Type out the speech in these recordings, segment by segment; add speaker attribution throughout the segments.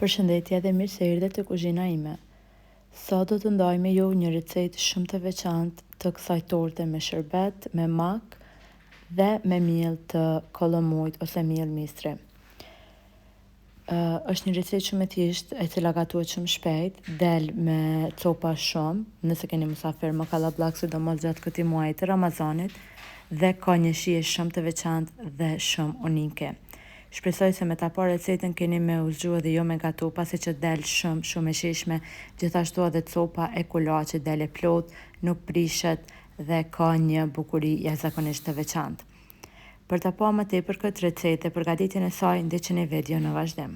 Speaker 1: Përshëndetje dhe mirë se erdhe te kuzhina ime. Sot do të ndaj me ju një recetë shumë të veçantë të kësaj torte me sherbet, me mak dhe me miell të kollomojt ose miell misri. Është një recetë shumë e thjeshtë, e cila gatuhet shumë shpejt, del me copa shumë, nëse keni musafir më kallabllak, sidomos gjatë këtij muaji të Ramazanit, dhe ka një shije shumë të veçantë dhe shumë unike. Shpresoj se me ta pa recetën keni me u zgju edhe ju me gatu, pasi që del shumë shumë e shijshme, gjithashtu edhe copa e kulaçit del e plotë, nuk prishet dhe ka një bukuri jashtëzakonisht të veçantë. Për ta pa më tepër këtë recetë dhe përgatitjen e saj, ndiqeni videon në vazhdim.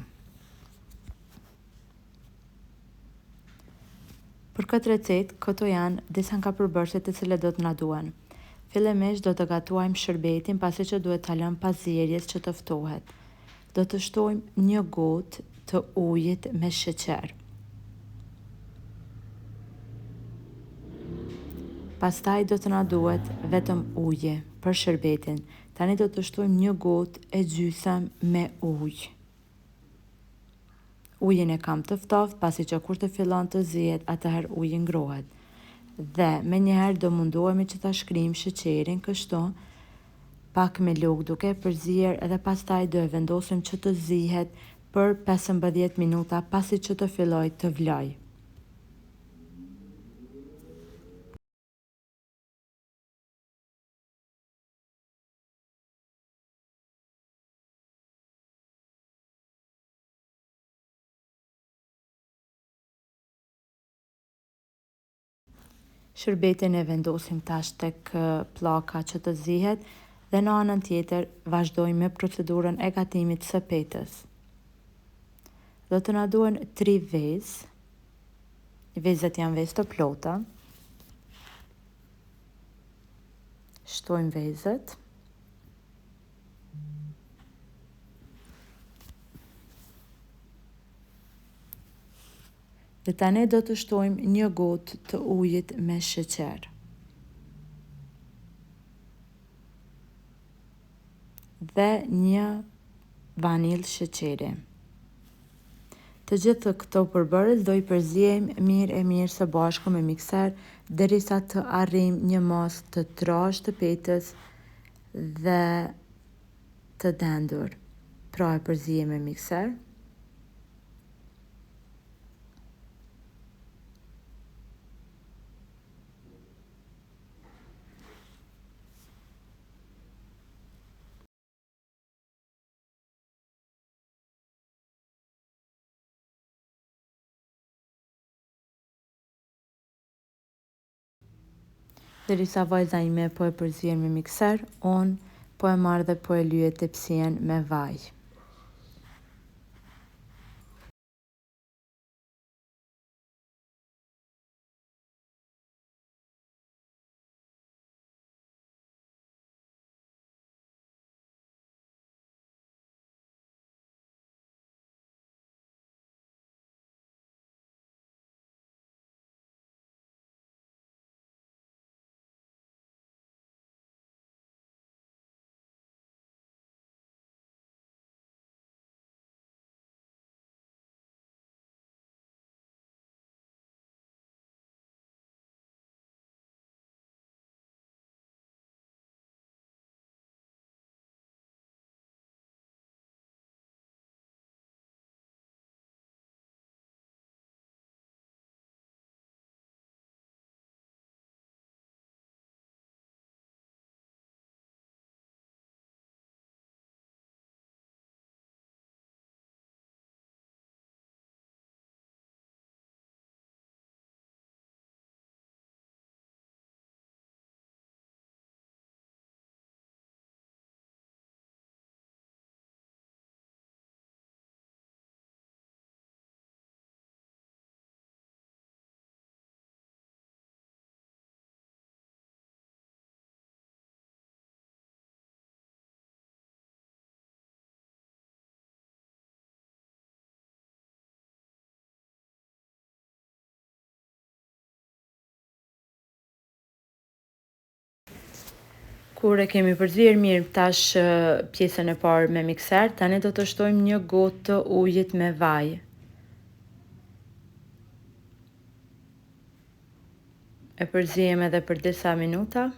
Speaker 1: Për këtë recetë, këto janë disa nga përbërësit të cilët do të na duhen. Fillimisht do të gatuajmë shërbetin pasi që duhet ta lëmë pas zierjes që të ftohet. Do të shtojmë një gotë të ujit me sheqer. Pastaj do të na duhet vetëm uji për shërbetin. Tani do të shtojmë një gotë e gjysmë me ujë. Ujin e kam të ftohtë, pasi që kur të fillon të zihet, atëherë uji ngrohet. Dhe menjëherë do mundohemi që ta shkrijmë sheqerin kështu, pak me lugë duke e përzier dhe pastaj do e vendosim që të zihet për 15 minuta pasi që të fillojë të vlojë. Shërbetin e vendosim tash tek pllaka që të zihet dhe në anën tjetër vazhdojmë me procedurën e gatimit së petës. Do të na duhen 3 vezë. Vezët janë vezë të plota. Shtojmë vezët. Dhe tani do të shtojmë një gotë të ujit me sheqer. Dhe një vanillë sheqeri. Të gjithë këto përbërës do i përziejmë mirë e mirë së bashku me mikser derisa të arrijmë një masë të trashë të petës dhe të dendur. Pra e përziejmë me mikser. Derisa vajza ime po e përzien me mikser, unë po e marr dhe po e lyej tepsien me vaj. Kur e kemi përzier mirë tash pjesën e parë me mikser, tani do të shtojmë një gotë të ujit me vaj. E përziejmë edhe për disa minuta,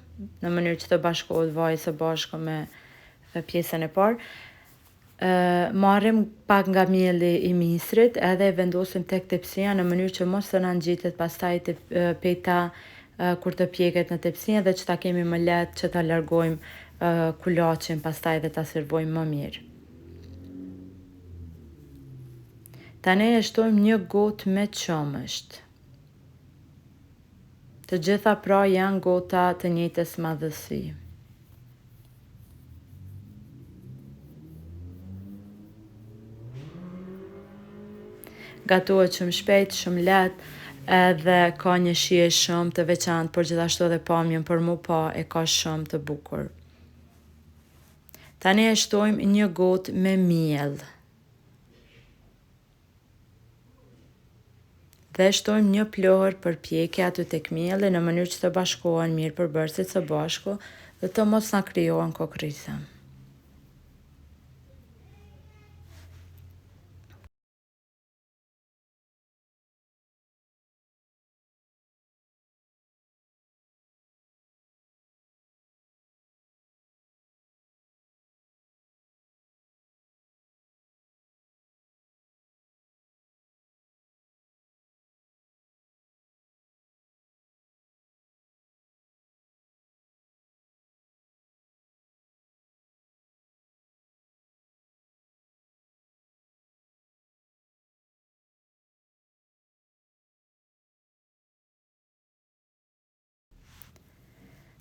Speaker 1: në mënyrë që të bashkohet vaji së bashku me pjesën e parë. Marrim pak nga mielli i misrit edhe e vendosim tek tepsia në mënyrë që mos të na ngjitet pastaj te peta kur të pjeket në tepsi dhe që ta kemi më lehtë që ta largojmë kulaçin pastaj dhe ta servojmë më mirë. Tani e shtojmë një gotë me qumësht. Të gjitha pra janë gota të njëjtës madhësi. Gatuhet shumë shpejt, shumë lehtë, edhe ka një shije shumë të veçantë, por gjithashtu edhe pamjen për mu pa e ka shumë të bukur. Tani e shtojmë një gotë me miell. Dhe shtojmë një pluhur për pjekje aty tek mielli në mënyrë që të bashkohen mirë përbërësit së bashku dhe të mos na krijohen kokrriza.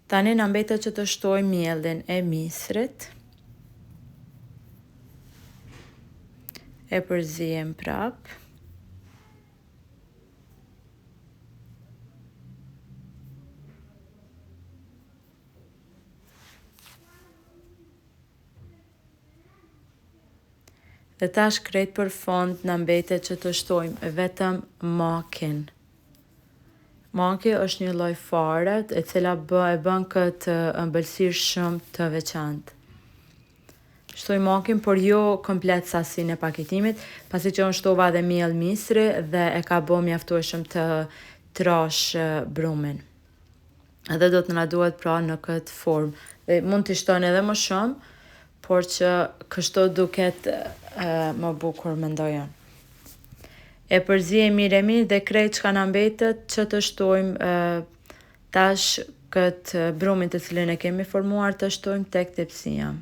Speaker 1: Tani na mbetet që të shtojmë miellin e misrit. E përziejmë prapë. Dhe tash krejt për fund na mbetet që të shtojmë vetëm makin. Maki është një lloj fare e cila bë, e bën këtë ëmbëlsirë shumë të veçantë. Shtoj makin, por jo komplet sasinë e paketimit, pasi që unë shtova edhe miell misri dhe e ka bo mjaftueshëm të trashë brumin. Edhe do të na duhet pra në këtë formë. Dhe mund t'i shtoni edhe më shumë, por që kështu duket e, më bukur mendoj unë. E përziejmë mirë e mirë dhe krejt çka na mbetet që të shtojmë e, tash këtë brumin të cilin e kemi formuar të shtojmë tek tepsia.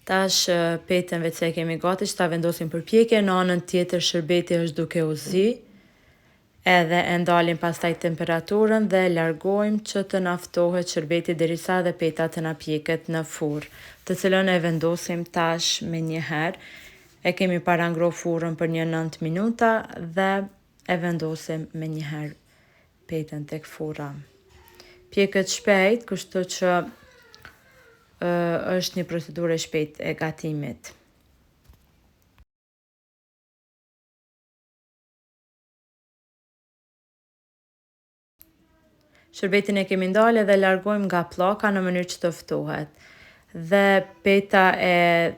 Speaker 1: Tash petën veç se e kemi gati që ta vendosim për pjekje, në anën tjetër sherbeti është duke u zi, edhe e ndalim pastaj temperaturën dhe largojmë që të na ftohet sherbeti derisa edhe peta të na pjeket në furrë, të cilën e vendosim tash menjëherë. E kemi parangroh furrën për një 9 minuta dhe e vendosim menjëherë petën tek furra. Pjeket shpejt, kështu që është një procedurë e shpejtë e gatimit. Shërbetin e kemi ndalë dhe largojmë nga pllaka në mënyrë që të ftohet. Dhe peta e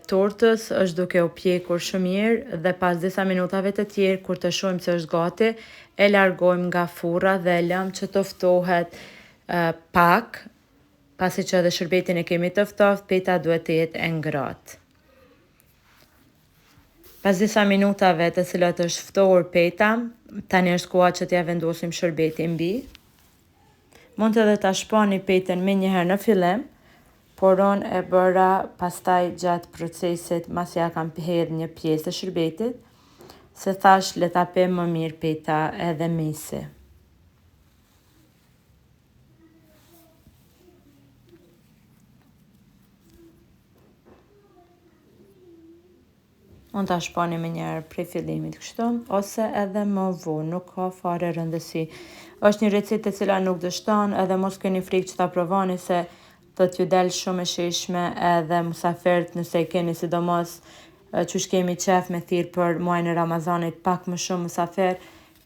Speaker 1: tortës është duke u pjekur shumë mirë dhe pas disa minutave të tjerë kur të shohim se është gati, e largojmë nga furra dhe e lëmë që të ftohet pak. Pasi që edhe shërbetin e kemi të ftohtë, peta duhet të jetë e ngrohtë. Pas disa minutave të cilat është ftohur peta, tani është koha që t'ja vendosim shërbetin mbi. Mund edhe ta shponi petën menjëherë në fillim, por unë e bëra pastaj gjatë procesit, masi ja kam hedh një pjesë të shërbetit, se thash le ta pe më mirë peta edhe mesi. Mund ta shponi menjëherë prej fillimit kështu, ose edhe më vonë, nuk ka fare rëndësi. Është një recetë e cila nuk dështon, edhe mos keni frikë që ta provoni se do t'ju del shumë e shijshme edhe musafirët nëse e keni sidomos qysh kemi qef me thirr për muajin e Ramazanit pak më shumë musafir,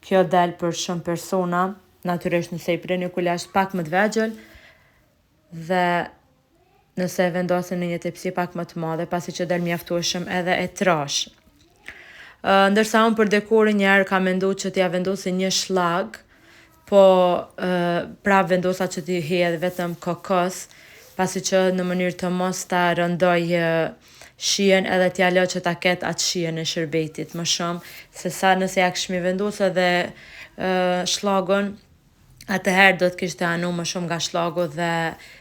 Speaker 1: kjo del për shumë persona, natyrisht nëse i preni kulaç pak më të vegjël dhe nëse e vendosni në një tepsi pak më të madhe, pasi që del mjaftueshëm edhe e trashë. Ndërsa unë për dekorin një herë kam mendu që t'ja vendosi një shllag, po prap vendosa që t'i hedh vetëm kokos, pasi që në mënyrë të mos ta rëndoj shijen edhe t'ja lë që ta ketë atë shijen e shërbetit më shumë, se sa nëse ja kishmi vendos edhe shllagun, atëherë do të kishte anu më shumë nga shllagu dhe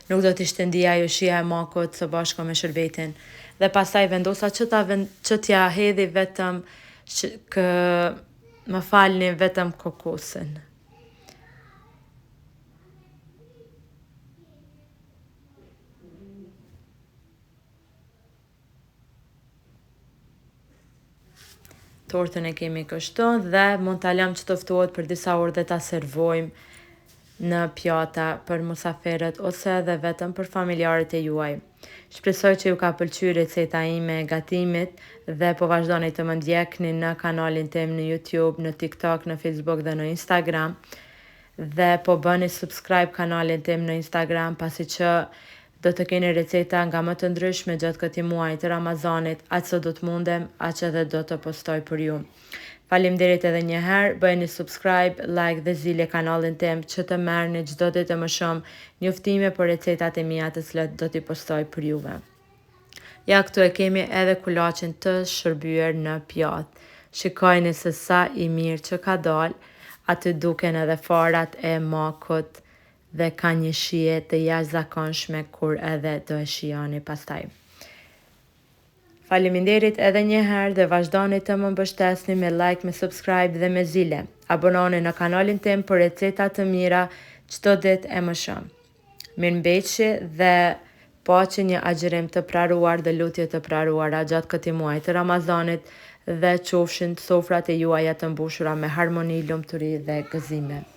Speaker 1: nuk do të ishte ndi ajo shija e makut së bashku me shërbetin. Dhe pastaj vendosa që ta vend, që t'ja hedhi vetëm që, kë, më falni vetëm kokosin. Tortën e kemi kështu dhe mund ta lëmë që të ftohet për disa orë dhe ta servojmë në pjata për musafirët ose edhe vetëm për familjarët e juaj. Shpresoj që ju ka pëlqyer receta ime e gatimit dhe po vazhdoni të më ndjekni në kanalin tim në YouTube, në TikTok, në Facebook dhe në Instagram dhe po bëni subscribe kanalin tim në Instagram pasi që Do të keni receta nga më të ndryshme gjatë këtij muaji të Ramazanit, aq sa do të mundem, aq edhe do të postoj për ju. Faleminderit edhe një herë, bëjeni subscribe, like dhe zile kanalin tim që të merrni çdo ditë e më shumë njoftime për recetat e mia të cilat do t'i postoj për juve. Ja këtu e kemi edhe kulaçin të shërbyer në pjatë. Shikojeni se sa i mirë që ka dalë, aty duken edhe farat e makut dhe ka një shije të jashtëzakonshme kur edhe do e shijoni pastaj. Faleminderit edhe një herë dhe vazhdoni të më mbështesni me like, me subscribe dhe me zile. Abononi në kanalin tim për receta të mira çdo ditë e më shumë. Mirëmbetshi dhe paçi një agjërim të praruar dhe lutje të praruara gjatë këtij muaji të Ramazanit dhe qofshin sofrat e juaja të mbushura me harmoni, lumturi dhe gëzime.